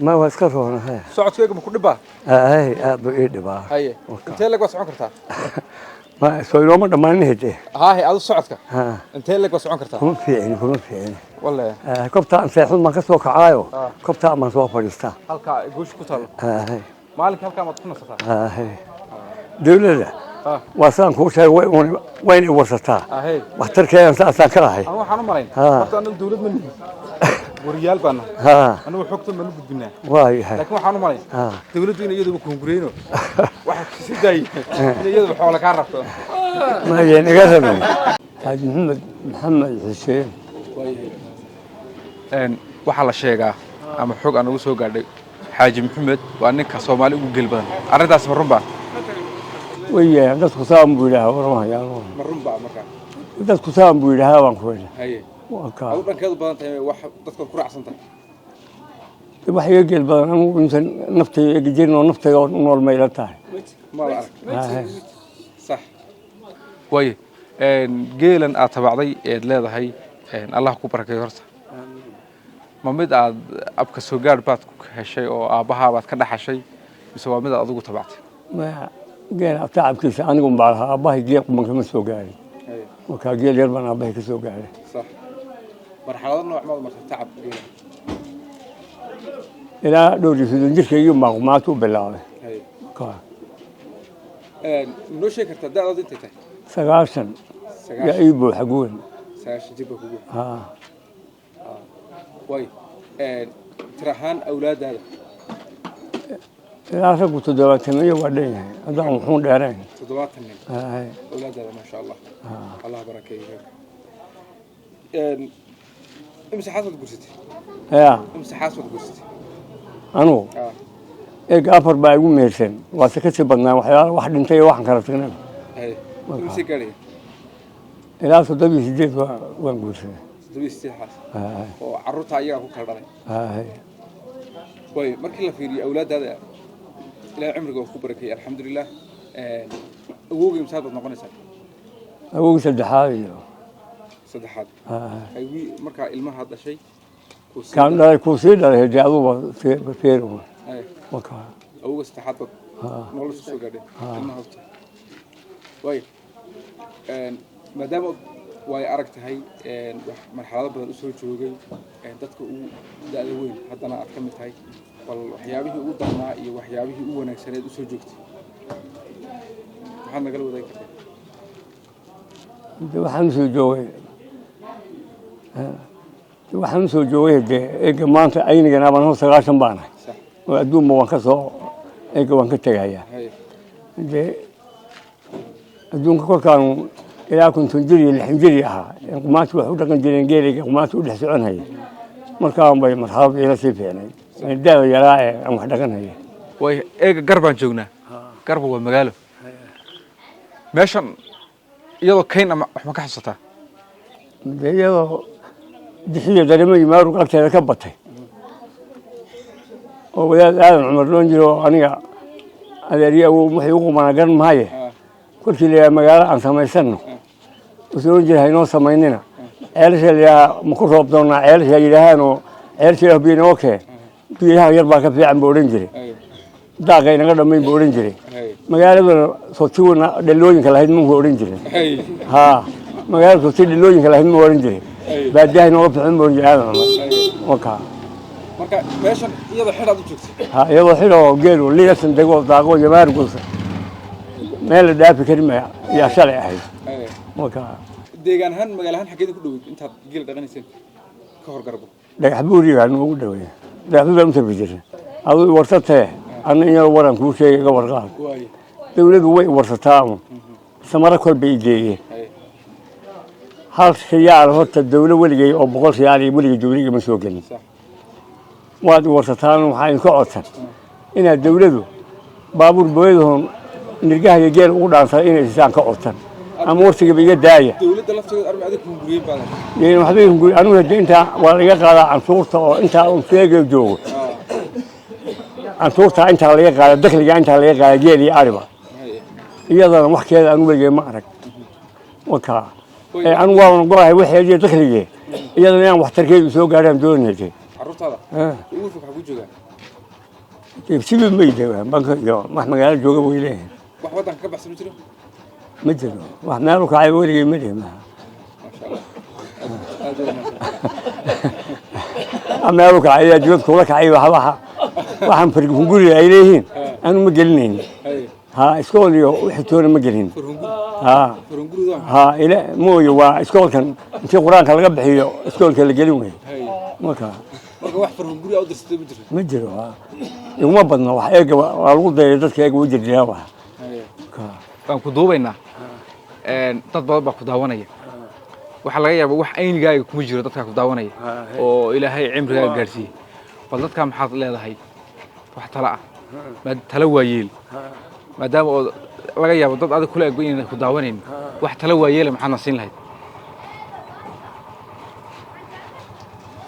Ma waa iska roonahay. Socodkayga ma ku dhibaa? Ay, aad buu ii dhibaa. Haye, intee leg baad socon kartaa? Ma soo ilooma dhammaanin hede. Haahe, adu socodka Ha. intee leg baad socon kartaa? Kuma fiicin, kuma fiicin. Walle. Kobta aan seexun baan ka soo kacaayo, kobta baan soo fadhiistaa. Halkaa goosha ku taalo? Ay. Maalinka halkaa maad ku nasataa? Ay, dawladda waa sidaan kuu sheegay, way wayna i warsataa. Ahey. Waxtarkeedan saasaan ka lahay. Anu waxaan u malayn, horta anagu dawlad ma nihin, wariyaal baan nahay. Anagu xogtan baan u gudbinaa. Waayahay. Laakiin waxaan u malayn dawladdu in iyaduba kuhungureyno waxa kasi daayay in iyaduba xoola kaa rabto. Maayeen iga rabin. Xaaji Maxamed Maxamed Xuseen. Waxaa la sheegaa ama xog aan ugu soo gaadhay, Xaaji Maxamed waa ninka Soomaali ugu geel badan. Arrintaas ma runbaa? Way yeelaan dadku, saan buu yidhaahaa, warmahayaan. Ma runbaa markaa? Dadku saan buu yidhaahaa baan ku idhi. Haye. Waa kaa. Adu dhankeedu badan tahay wax dadkaad ku raacsan tahay? Wax iga geel badan anigu intan naftayda ega jirin oo naftayda oo u nool mayla tahay. Ma la arag. Sax waaye. Geelan aad tabacday eed leedahay, Allah ku barakeeyo, horta ma mid aad abka soo gaadh baad ku heshay oo aabbahaa baad ka dhaxashay, mise waa mid aad adigu tabactay? Maya, geela tacabkiisa anigu baa lahaa. Aabbahay geel quban kama soo gaarin. Markaa geel yar baan aabbahay ka soo gaaray. Sax. Marxalado nooc maad martay tacab geela? Ilaa dhowr iyo soddon jirkaygii baan qumaati u bilaabay. Ka Noo sheegi kartaa da'daadu intay tahay? 90 yaa ii buuxa guwan. 90 jir baa kugu? Haa. Way tir ahaan awlaadaada? Ilaa raggu 70 waa dhan yahay, haddaan wuxuun dheerayn. 70 nin? Haye. Awlaadaada, maasha Allah, Allah barakeeyo reerka. Imise xaas baad guursatay? Ya? Imise xaas baad guursatay? Anugu? Eeg, afar baa igu mehersan, waase kasii badnaa waxyaala wax dhintay iyo waxaan kala tagnay. Haye, imise gaadhaya? Ilaa 78 waan guursaday. 78 xaas? Haye. Oo carruurta ayagaa ku kala dhalay? Haye. Way markii la fiiriyo awlaadaada, Ilaahay cimriga oo ku barakeeyey, alxamdulilah, awowgay imsaad baad noqonaysaa? Awowgii saddexaad iyo Saddexaad? Haye. Ay, markaa ilmaha dhashay kuu sii Kaan dhalay, kuu sii dhalay dee, aduba feer. Haye. Wakaa. Awowga saddexaad baad nolosha soo gaadhay ilmaha horta. Way maadaama way arag tahay, wax marxalado badan usoo joogay, dadka ugu da'da weyn haddana aad ka mid tahay, bal waxyaabihii ugu darnaa iyo waxyaabihii u wanaagsaneed usoo joogtay maxaad nagala wadaagi kartaa? De waxaan usoo joogay dee, eega maanta aynigan abaan hor 90 baanahay. Oo adduunba waan ka soo eega, waan ka tegayaa. Dee adduunka kolkaanu ilaa 50 jir iyo 60 jir ahaa, qumaati wax u dhaqan jireen, geelayga qumaati u dhex soconhayay, markaan bay marxaladu ila sii fiicnay daada yaraa ee aan wax dhaqanhaya. Way eega, gar baan joognaa. Garba waa magaalo. Meeshan iyadoo kayn ama wax ma ka xasuusataa? Dee iyadoo dixiya dareemadii maarug agteeda ka batay oo wadaad Aadan Cumar loon jiro oo aniga adeeryo awow waxay u qumanaa garan maaye, kolkii la yidhaha magaalo aan samaysano, wuxuu oran jiray haynoo samaynina ceelasha. La yidhaha ma ku roob doonaa ceelasha, yidhaahaanoo ceelasha ilaah biyo inoo keen, biyaha yar baa ka fiican buu odhan jiray. Daaqa inaga dhammayn buu odhan jiray. Magaaladana sotiwana dhalooyinka lahayd muu odhan jiray. Haa, magaalada soti dhalooyinka lahayd muu odhan jiray. Baadiyaha inooga fiican buu odhan jiray Aadan Cumar wakaa. Marka meeshan iyadoo xidhaad u joogtay? Ha, iyadoo xidhoo geelu liyasan dego daaqo yamaargus meel la dhaafi karin ma yaa shalay ahayd wakaa. Deegaan ahaan, magaalo ahaan, xaggeeda ku dhoweyd intaad geela dhaqanayseen ka hor Garbo? Dhagax Buurigaa noogu dhaweey, Dhagax Buuri baan u tafi jiray. Aduu iwarsatee, anna in yar waran kuu sheegay, iga warqaad. Waaye. Dawladdu way iwarsataa un, samaro kol bay igeeyeen. Hal riyaal horta dawlo weligay oo 100 riyaal iyo weligay dawliga ma soo gelin. Waad iwarsataan, waxaa idinka codsan inaad dawladu baabuur booyadahon nirgaha iyo geel ugu dhaansada inay isaan ka codsan, ama warsigaba iga daaya. Dawladda lafteeda armi adig hunguriyeen baad? Yayna waxba hunguri. Anigu hadee intaa waa laga qaadaa canshuurta oo intaa un sheegayo joogo, canshuurtaa intaa laga qaada, dakhliga intaa laga qaada geel iyo ariba. Iyadana wax keeda anigu weligay ma arag wakaa. Ee anigu waan golahay waxeediyo dakhligee, iyadana inaan waxtarkeedu soo gaadhaan doonayay. Carruurtaada ugu fog xaguu joogaa? Sibi may joogaan banka iyo wax magaalo jooga way leeyihiin. Wax waddanka ka baxsan ma jiro? Ma jiro wax meel u kacay weligay ma lihi maha. Maasha Allah, aad aad u mahadsan. Meel u kacay ayaa dibad kula kacay, waxba waxaan fargunguri ay leeyihiin anu ma gelinayn. Haye. Ha iskool iyo wixii toona ma gelin. Farhunguri? Ha. Farhunguridu waa? Ha ila mooyo, waa iskoolkan intii qur-aanka laga bixiyo iskoolka la gelin wey. Haye. Marka Marka wax farhunguri aa u dirsatay ma jiro? Ma jiro. Ha, iguma badno wax eega waa lagu dayay dadka eega u jirjiraa wax. Haye, waan ku duubaynaa. Dad badan baa ku daawanaya. Waxaa laga yaabaa wax aynigaaga kuma jiro dadkaa ku daawanaya oo Ilaahay cimrigaaga gaadhsiiyey. Bal dadkaa maxaad leedahay wax tala ah? Tala waayeel, maadaama oo laga yaabo dad adig kula egba inayna ku daawanayn, wax tala waayeela maxaadna siin lahayd?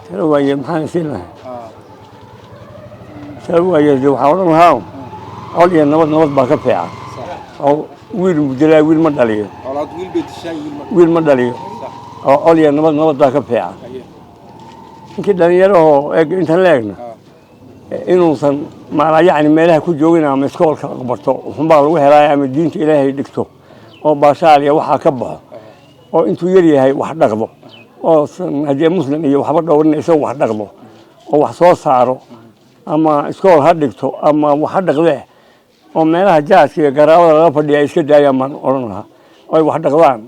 Tala waaye maxaan siin lahay? Tala waaye dee waxaa odhan lahaa col iyo nabad, nabad baa ka fiican oo wiil mudilaa wiil ma dhaliyo. Colaad wiil bay dishaa, wiil ma Wiil ma dhaliyo. Oo col iyo nabad, nabad baa ka fiican. Ninkii dhalinyarahoo eeg intan la egna inuusan maanaa yacni meelaha ku joogin ama iskoolka barto xunbaa lagu helaayo ama diinta Ilaahay dhigto oo baashaal iyo waxaa ka baxo oo intuu yar yahay wax dhaqdo oo san haddii muslim iyo waxba dhowrin isagu wax dhaqdo oo wax soo saaro ama iskool ha dhigto ama wax ha dhaqdee oo meelaha jaaska iyo garaabada laga fadhiya ay iska daayaan baan odhan lahaa oo ay wax dhaqdaan.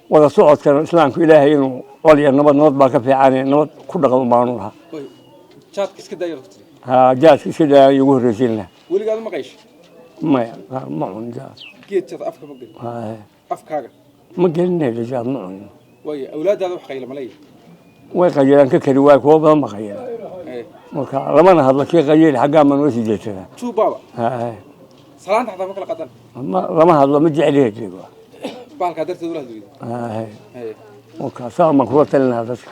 Wada socodkana islaamku Ilaahay inuu col iyo nabad, nabad baa ka fiicane nabad ku dhaqdo baan odhan lahaa. Jaadka iska daaya ku tiri? Ha, jaaska iska daaya igu horreysiin lahaa. Weligaad ma qaysho? Maya, ma cunin jaad. Geed jaad afka ma gelin? Haye. Afkaaga? Ma gelinayno jaad, ma cunin. Waayo, awlaaddaada wax qayla ma leeyahay? Way qayilaan ka kari waay, kuwa badan ba qayilaan. Marka lamana hadlo kii qayili xaggaa ma noo sii jeedsadaa. Tuu baaba. Haye. Salaanta xataa ma kala qadan? Ma lama hadlo, ma jeceliya jeego. Bahalkaa darteed ula hadli weyda? Haye. Haye. Marka saa baan kula talin lahaa dadka.